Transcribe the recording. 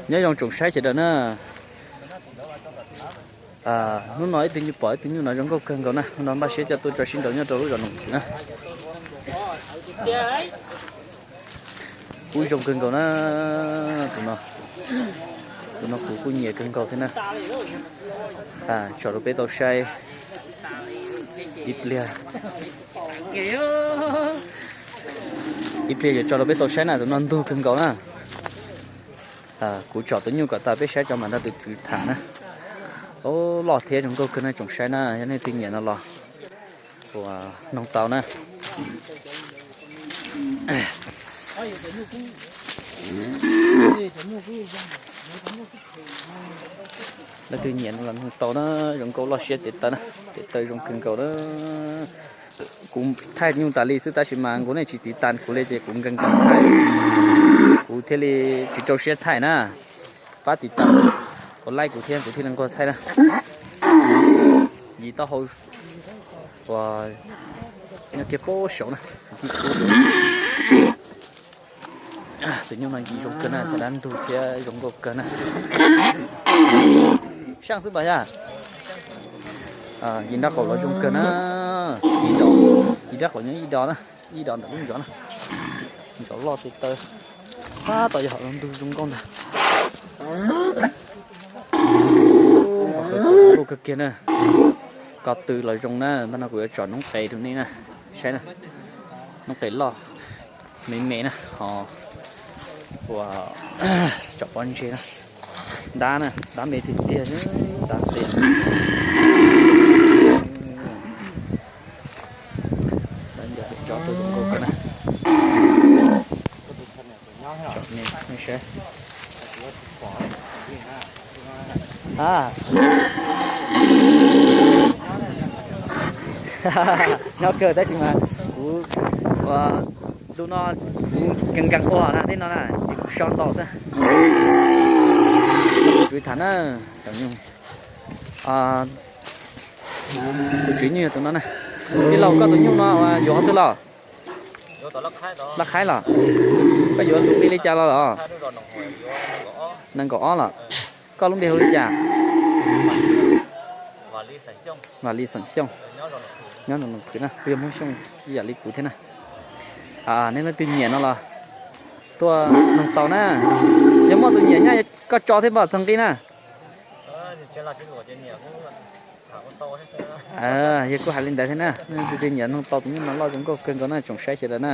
Nyob zoo tsoom saib sawv daws na. Hnub no ib tug nyuj pom ib tug nyuj no zoo nkauj kawg nkaus na, hnub no npaj siab coj tuaj tso sib nraus nyob rau lub zos Noom Khwm na. Kuj zoo kawg nkaus na, tus no, tus no kuv kuj nyiam kawg nkaus thiab na. Tso rau peb tau saib ib pliag, ib pliag yuav tso rau peb tau saib na, tus no ntug kawg nkaus na. Kuv tsom tus nyuj kom tas peb saib cov mam nrog tus tswv tham na. Loj thiab zoo nkauj kawg na tsoom saib na, yog nej twg nyiam no los ua noog tau na. Leej twg nyiam no los noog tau na, zoo nkauj loj siab tes taw na, tes taw zoo kawg nkaus na. Kuv thaij nyuj tas li xwb tab sis mas nkaus nej tsis tiv tas kuv li ces kuv nkees nkees thaij, kuv thiaj li tsis rau siab thaij na. Pab tiv tas, ua like kuv thiab kuv thiaj li nquag thaij na. Yim taub hau uas nyob kiag pab saud na. Tus nyuj no yim zoo kawg na, cov dab ntug thiab zoo nkauj kawg na. Saab xwb pas yaj. Yim nrab qaum los zoo kawg na. Yim nrab qaum nyob ib do na, ib do ntawm lub zos na. Zos loj tes taw, tab tom yog hom ntug zoo nkauj ntag. Zoo nkauj kawg kiag na. Ko tw los zoo na, npaj no kuv yuav tsom noob qes rau nej na, saib na. Noob qes loj me me na, ho ua tsom pob ntseg na. Dab na, dab me tiag tiag, dab tes. Cov tus zoo nkauj kawg na. Tsom me, nej saib. Nyob kawg tab sis mas kuv ua ntu no kuv nkees nkees ua na, tej no na ces kuv so ntau xwb. Tus tswv tham na, cov nyuj, tus tswv nyuj yog tus no na. Tij laug, koj tus nyuj no yuav qhov twg los? Laj Khaib los? Koj yuav tus nqi li cas los los? Nees nkaum ob los? Koj lub npe hu li cas? Vam Lis xeem Xyooj. Nyob Noom Khwm na, kuj yog Hmoob Xyooj ib yam li kuv thiab na. Nej leej twg nyiam no los tuaj noog tau na. Yog muaj tus nyiam nyaj koj tso thiab pom txog nqi na. Yog kuj hais li ntawd thiab na, nej leej twg nyiam noog tau tus nyuj no loj zoo nkauj kawg nkaus na tsoom saib sawv daws na.